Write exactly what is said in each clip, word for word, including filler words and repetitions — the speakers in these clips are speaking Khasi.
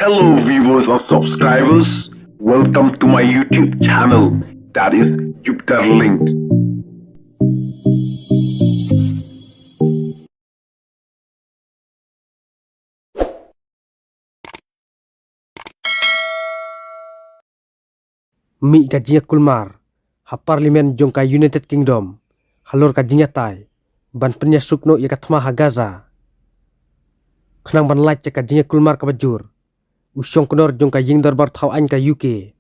Hello viewers and subscribers, welcome to my YouTube channel, that is Jupiter Linked. Mih ka jingïakulmar ha Parliament jong ka United Kingdom halor ka jingïatai ban pynïasuk noh ïa ka thma ha Gaza. Khnang ban lait ïa ka jingïakulmar kaba jur, u shongknor jong ka ïing dorbar thaw aiñ ka U K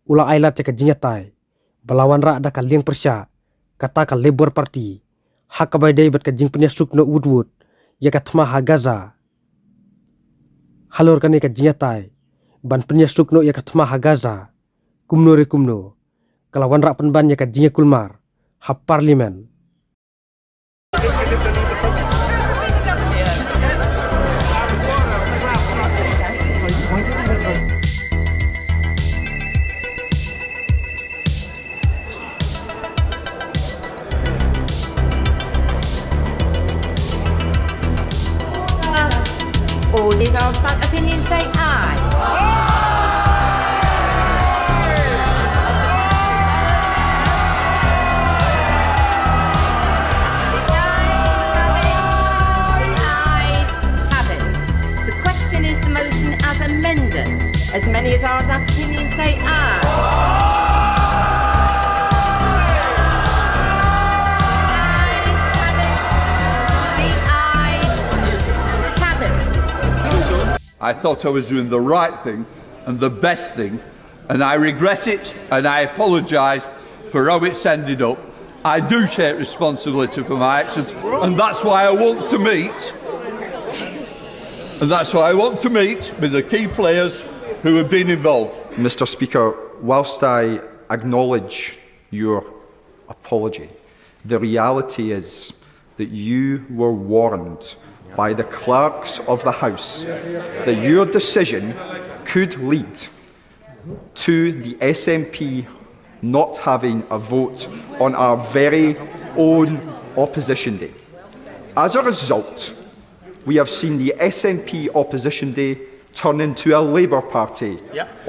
u la ailad ïa ka jingïatai ba la wanrah da ka liang pyrshah, kata ka Labour Party, ha kaba ïadei bad ka jingpynïasuk noh wut wut ïa ka thma ha Gaza. Halor kane ka jingïatai ban pynïasuk noh ïa ka thma ha Gaza, kumno re kumno, ka la wanrah pynban ïa ka jingïakulmar ha Parliament. All these are flat opinions, say aye. The ayes have it. The question is the motion as amended. As many as are of that opinion say aye. The ayes have it. I thought I was doing the right thing and the best thing, and I regret it and I apologise for how it's ended up. I do take responsibility for my actions, and that's why I want to meet. And that's why I want to meet with the key players who have been involved. Mister Speaker, whilst I acknowledge your apology, the reality is that you were warned by the clerks of the House that your decision could lead to the S N P not having a vote on our very own opposition day. As a result, we have seen the S N P opposition day turn into a Labour Party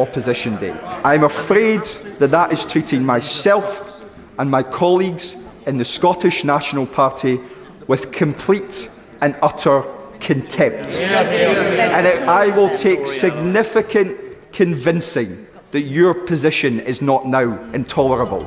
opposition day. I'm afraid that that is treating myself and my colleagues in the Scottish National Party with complete and utter contempt. And it, I will take significant convincing that your position is not now intolerable.